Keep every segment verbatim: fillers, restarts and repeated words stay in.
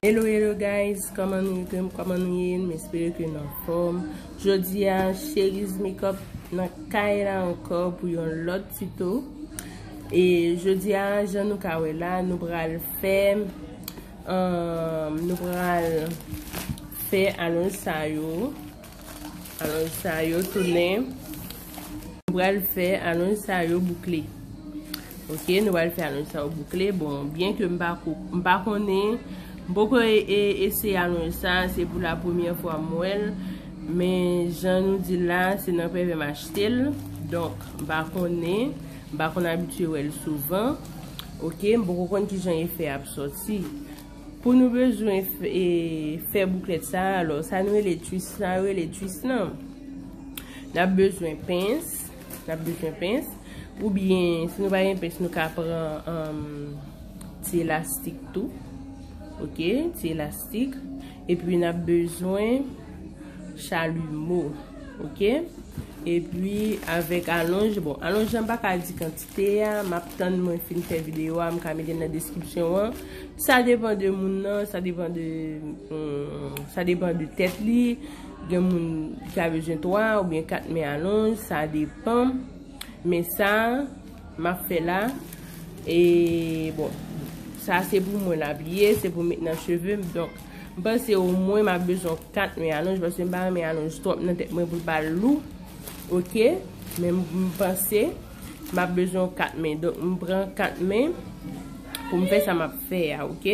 Hello, hello guys, kòman nou ye? Kòman nou ye? M espere ke nou anfòm. Jodi a, Cherise Makeup nan kay la ankò pou yon lòt tuto. E jodi a, jan nou ka wè la, nou pral fè, um, nou pral fè alonj sa yo. Alonj sa yo tounen. Nou pral fè alonj sa yo boukle. Ok, nou pral fè alonj sa yo boukle. Bon, byen ke m pa ko-, m pa konnen, m poko e, e, eseye alonj sa, se pou la premyè fwa m wè l. Men jan nou di la, se nan pèpè m achte l. Donk, m pa konnen, m pa konn abitye wè l souvan. Ok, m poko konn kijan efè ap sòti. Pou nou bezwen f-, e, fè bouklèt sa, alò, sa nou rele twist, sa yo rele twist lan. N ap bezwen pens, n ap bezwen pens, oubyen si nou pa gen pens, nou ka pran, um, ti elastik tou. Ok, ti elastik. Epi n ap bezwen chalimo. Ok? Epi, avèk alonj, bon, alonj lan m pa ka di kantite a, m ap tann mwen fin fè videyo a, m ka mete l nan deskripsyon an. Sa depann de moun nan, sa depann de, hmm, sa depann de tèt li. Gen moun ki ka bezwen twa oubyen kat men alonj, sa depann. Men sa, m ap fè la. E, bon, sa se pou mwen l ap ye, se pou m met nan cheve m. Donk, m panse omwen m ap bezwen kat men alonj, paske m pa renmen alonj twòp nan tèt mwen pou l pa lou. Ok? Men m, m panse m ap bezwen kat men. Donk, m pran kat men pou m fè sa m ap fè a, ok?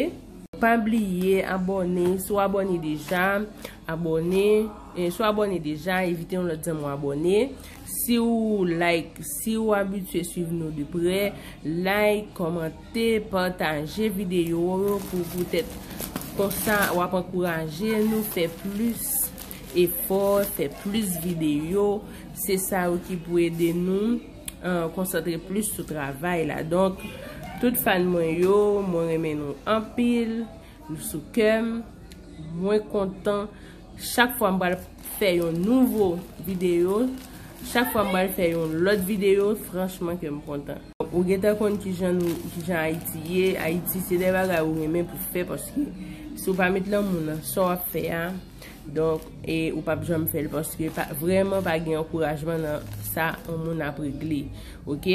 Pa bliye abòne, si w abòne deja, abòne. E si w abòne deja, envite yon lòt zanmi w abòne. Si w like, si w abitye swiv nou de prè, like, kòmante, pataje videyo yo pou poutèt konsa w ap ankouraje nou fè plis efò, fè plis videyo. Se sa yo ki pou ede nou, eh, konsantre plis sou travay la. Donk, tout fan mwen yo, mwen renmen nou anpil. Nou sou kè m. Mwen kontan. Chak fwa m pral fè yon nouvo videyo, chak fwa m pral fè yon lòt videyo, franchman kè m kontan. Ou gentan konn kijan nou, kijan Ayiti ye. Ayiti se de bagay ou renmen pou fè, paske si w pa met lanmou nan sa w ap fè a, donk, e ou p ap janm fè l, paske pa, vrèman pa gen ankourajman nan sa yon moun ap regle. Ok?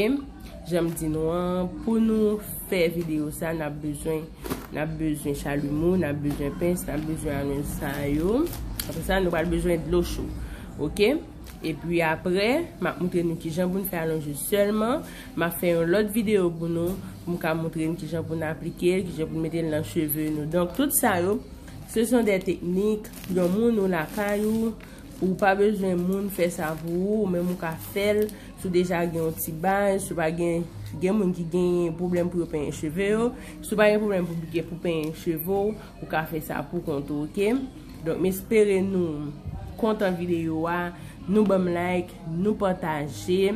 Jan m di nou an, pou nou fè videyo sa, n ap bezwen, n ap bezwen chalimo, n ap bezwen pens, n ap bezwen alonj sa yo. Apre sa, nou pral bezwen dlo cho. Ok? Epi apre, m ap montre nou kijan pou n fè alonj yo sèlman. M ap fè yon lòt videyo pou nou, pou m ka montre nou kijan pou n aplike l, kijan pou n mete l nan cheve nou. Donk, tout sa yo, ce sont des techniques, yon moun ou lakay ou, ou pa bezwen moun fè sa pou ou, ou menm ou ka fè l. Si w deja gen yon ti baz, si w pa gen, gen moun ki genyen pwoblèm pou yo penyen cheve yo. Si w pa gen pwoblèm pou, pou penyen cheve w, ou ka fè sa pou kont ou, ok? Donk, m espere nou kontan videyo a, nou ban m like, nou pataje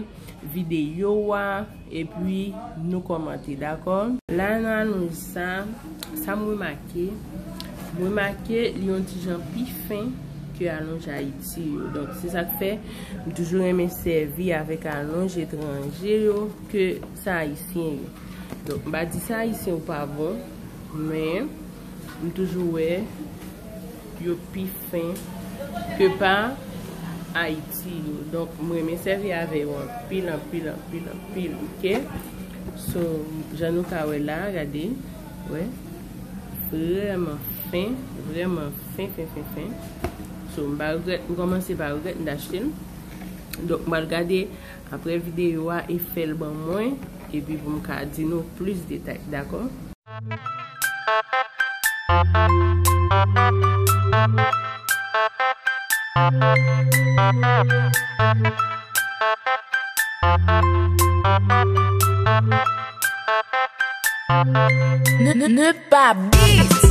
videyo a, epi nou kòmante, dakò? La, nan alonj sa, sa m remake, m remake li yon ti jan pi fen ke alonj Ayiti yo. Donk, se sa k fè m toujou renmen sèvi avèk alonj etranje yo ke sa ayisyen yo. Donk, m pa di sa ayisyen yo pa bon, men m toujou wè yo pi fen ke pa Ayiti yo. Donk, m renmen sèvi avè yo anpil, anpil, anpil, anpil, ok? So, jan nou ka wè la, gade, wè, vrèman fen, vrèman fen, fen, fen, fen. So, m pa regrèt, m kòmanse pa regrèt m t achte l. Donk, m pral gade apre videyo a efè l ban mwen, epi pou m ka di nou plis detay, dakò? N-, n-, Nepa Beats.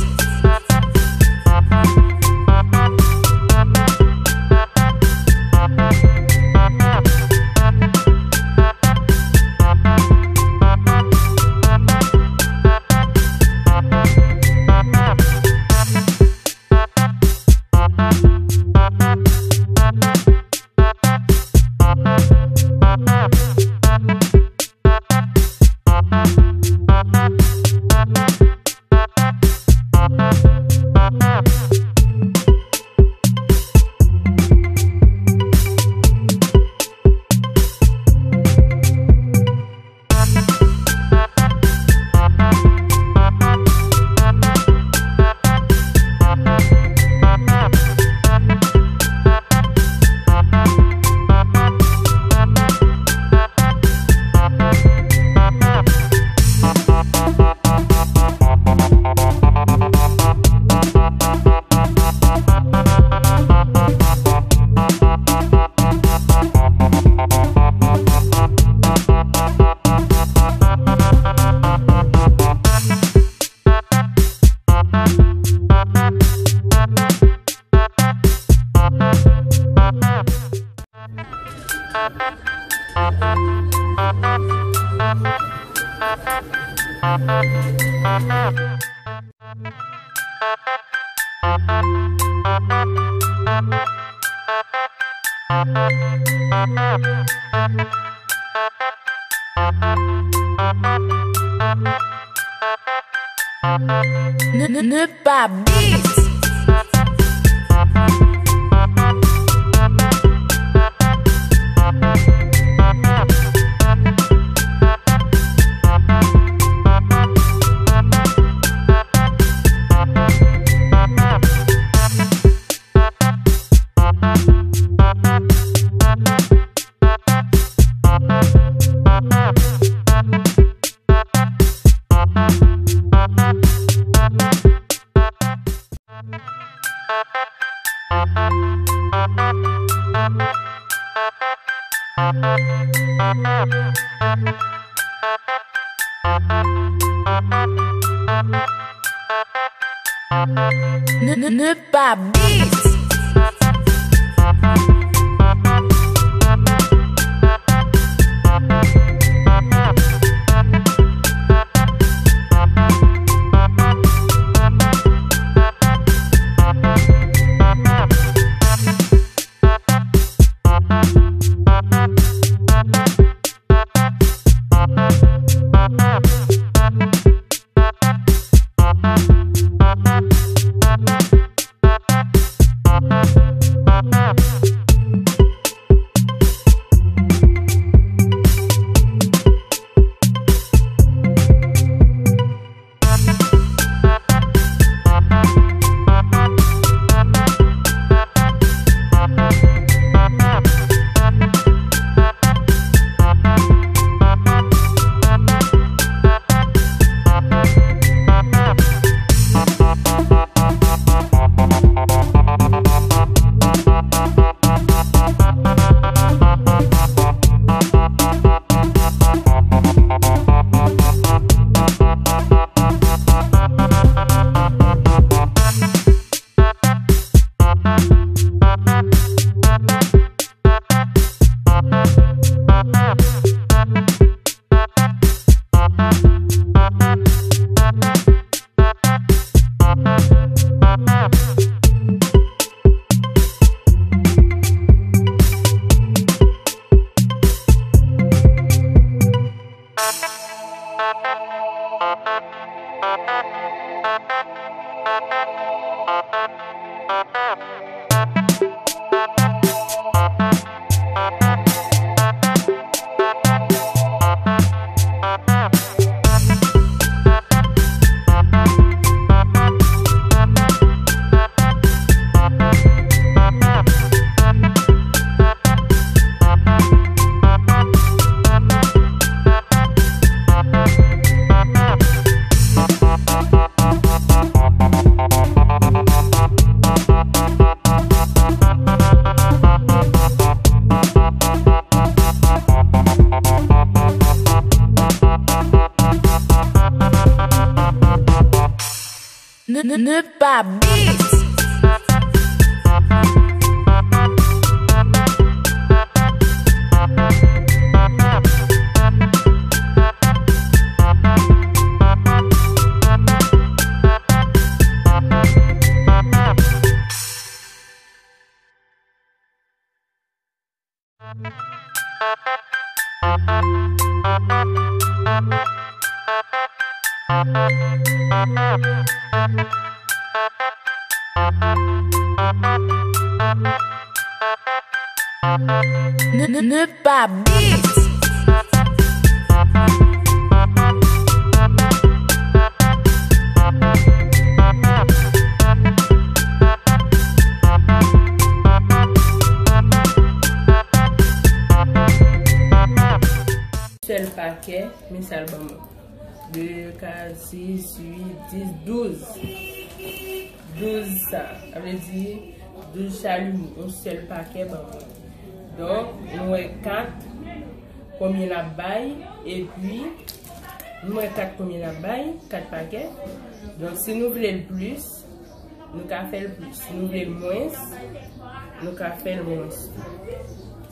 Ne, ne, ne pas bis. Ne, ne, ne pas bis. Ne, ne, ne pas bis. Ne, ne, ne pas bis. Sèl pakè, men sa l ban mwen. De, kat, sis, uit, dis, douz. Douz sa, sa vle di douz chalimi, yon sèl pakè ban mwen. Donk, nou wè kat konbyen l ap bay, epi nou wè kat konbyen l ap bay, kat pakè. Donk, si nou vle l plis, nou ka fè l plis. Si nou vle l mwens, nou ka fè l mwens.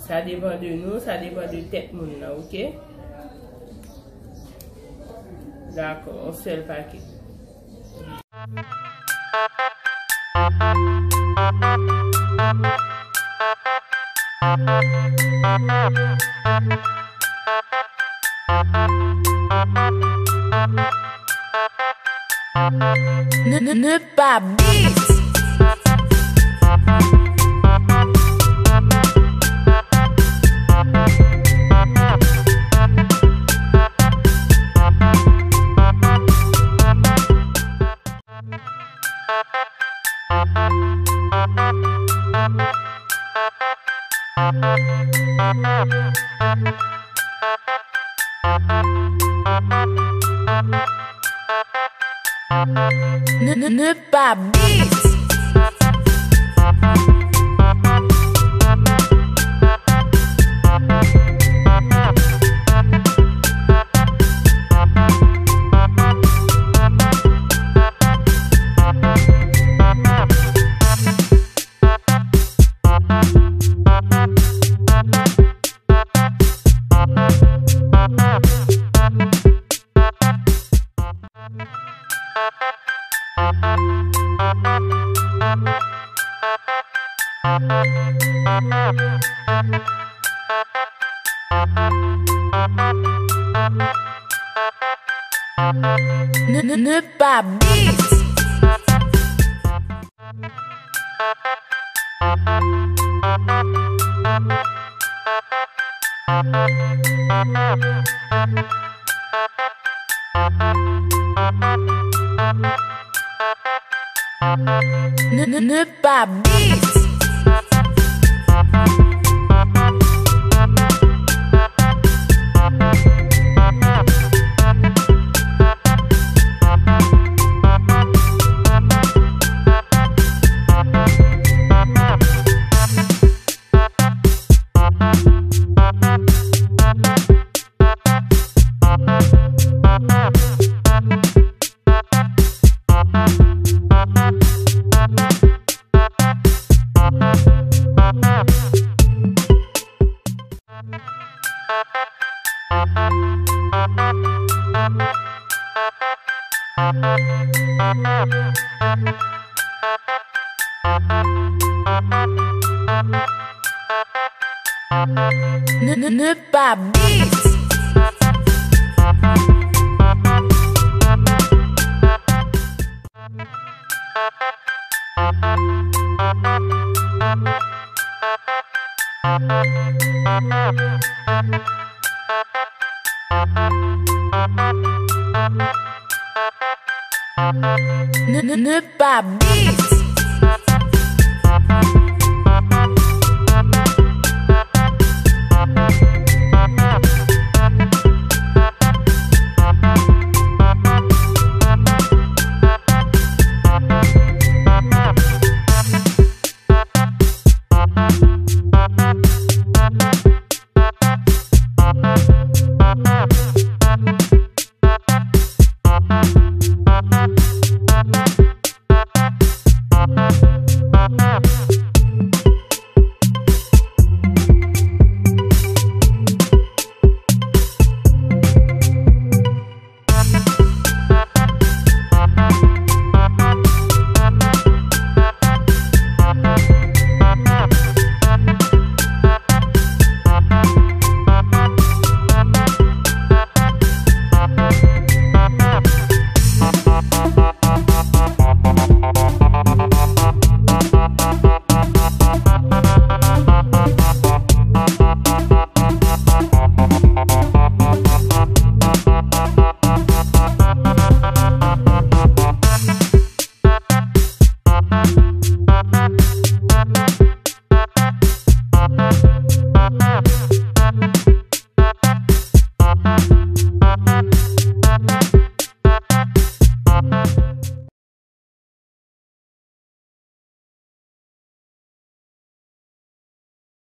Sa depann de nou, sa depann de tèt moun nan, oke? Dakò, yon sèl pake. Ne, ne, ne pa beat. Ne, ne, ne pa beat. Ne, ne, ne pa beat. Ne, ne, ne pa beat. Ne, ne, ne pa beat. Ne, ne, ne pa beat.